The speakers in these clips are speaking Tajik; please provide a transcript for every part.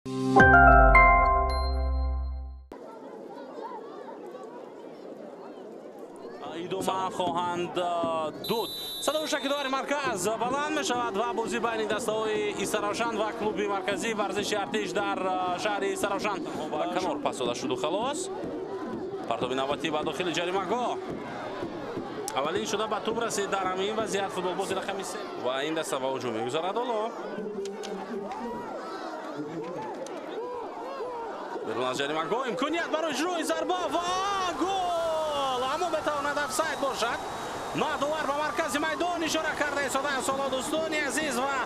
Идома хоҳанд дод. Садои шакидори марказ баланд мешавад ва бозӣ байни дастаҳои Истаравшан ва клуби марказии варзиши Артиш дар шаҳри Истаравшан ба канор пас дода шуду халос. Партоби навбатӣ ба дохили ҷаримагоҳ. Аввалин шуда ба тӯб расид дар ҳамин вазъият футболбози рақами 3 ва ин даста ба ҳуҷум мегузарад. Ҳоло берун аз ҷаримагоҳ имконият барои иҷрои зарба ва гол! Аммо метавонад офсайд бошад. На, довар ба маркази майдон ишора карда истодаанд. Соло дӯстони азиз, ва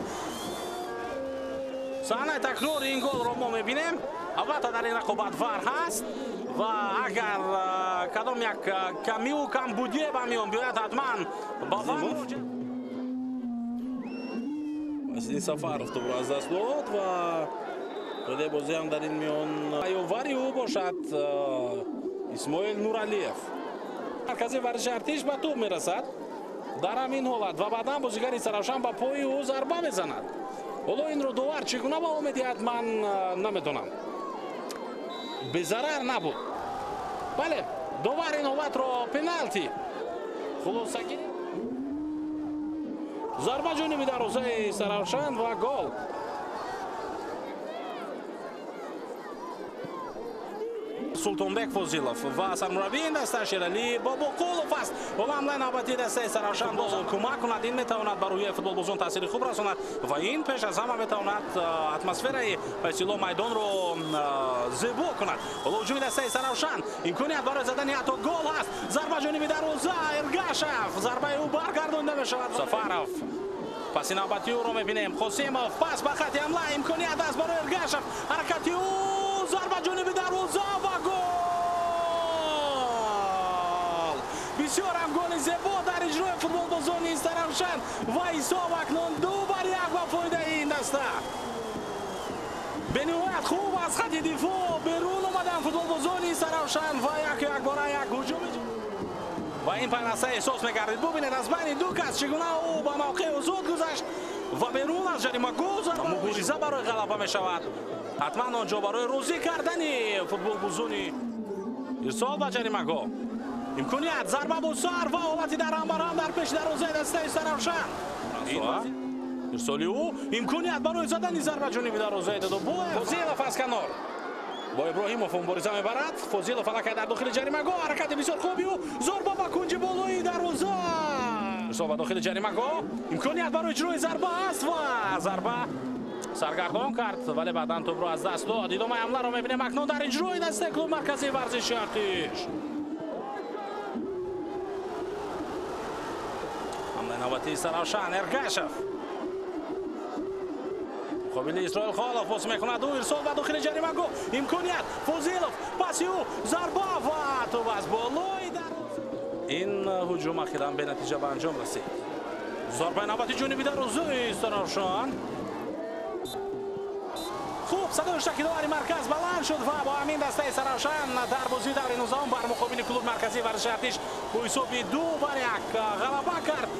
саҳнаи такрори ин голро мо мебинем. Албатта дар ин рақобат вар ҳаст ва агар кадом як камию камбудие ба миён биёяд, ҳатман ба вар. Василий Сафаров тӯбро аз даст дод ва қоидаи бозиам дар ин миён ёвари ӯ бошад Исмоил Нуралиев. Маркази варзиши Артиш ба тӯб мерасад дар ҳамин ҳолат ва баъдан бозигари Истаравшан ба пои ӯ зарба мезанад. Ҳоло инро довар чӣ гуна баҳо медиҳад, ман намедонам. Безарар набуд. Бале, довар ин ҳолатро пеналти хулосагирӣ. Зарба ҷониби дарвозаи Истаравшан ва гол. Султонбек Фозилов ва сармураббии ин даста Шерали Бобоқулов аст. Ҳоло ҳамлаи навбатии дастаи Истаравшан боз кӯмак кунад. Ин метавонад ба рӯҳияи футболбозон таъсири хуб расонад ва ин пеш аз ҳама метавонад атмосфераи ба истилоҳ майдонро зебо кунад. Ҳоло ҳуҷуми дастаи Истаравшан, имконият барои задани ҳатто гол ҳаст. Зарба ҷониби дарвоза, Эргашев, зарбаи ӯ баргардонида мешавад. Сафаров паси навбати ӯро мебинем. Қосимов пас ба хати ҳамла, имконият аст барои Эргашев. Ҳаракати ӯ, зарба ҷониби дарвоза ва гол! Бисёр ҳам голи зебо дар иҷрои футболбозони Истаравшан ва ҳисоб акнун 2-1 ба фоидаи ин даста. Бениҳоят хуб аз хати дифоъ берун омаданд футболбозони Истаравшан ва яку якбора як ҳуҷуми ва ин пайваста эҳсос мегардид. Бубинед, аз байни ду кас чӣ гуна ӯ ба мавқеи озод гузашт ва берун аз ҷаримагоҳ мубориза барои ғалаба мешавад. Ҳатман он ҷо барои розӣ кардани футболбозони ирсол ба ҷаримагоҳ. Имконият, зарба бо сар ва ҳолати дарҳамбарҳам дар пеши дарвозаи дастаи Истаравшан. Ирсоли ӯ, имконият барои задани зарба ҷониби дарвозаи Додобоев. Фозилов аз канор бо Иброҳимов мубориза мебарад. Фозилов аллакай дар дохили ҷаримагоҳ, ҳаракати бисёр хуби ӯ, зарба ба кунҷи болои дарвоза. Ирсол ба дохили ҷаримагоҳ, имконият барои иҷрои зарба аст ва зарба саргардон кард, вале баъдан тӯбро аз даст дод. Идомаи ҳамларо мебинем акнун дар иҷрои дастаи клуби марказии варзиши Артиш. Ҳамлаи навбатии Истаравшан, Эргашев муқобили Исроил Холов бозӣ мекунад. Ӯ ирсол ба дохили ҷаримагоҳ, имконият, Фозилов, паси ӯ, зарба ва тӯб аз болои дарвоза. Ин ҳуҷум ахиран бенатиҷа ба анҷом расид. Зарбаи навбати ҷониби дарвозаи Истаравшан. Хуб, садои шакидовари марказ баланд шуд ва бо ҳамин дастаи Истаравшан дар бозии даври 19 бар муқобили клуби марказии варзиши Артиш бо ҳисоби 2-1 ғалаба кард.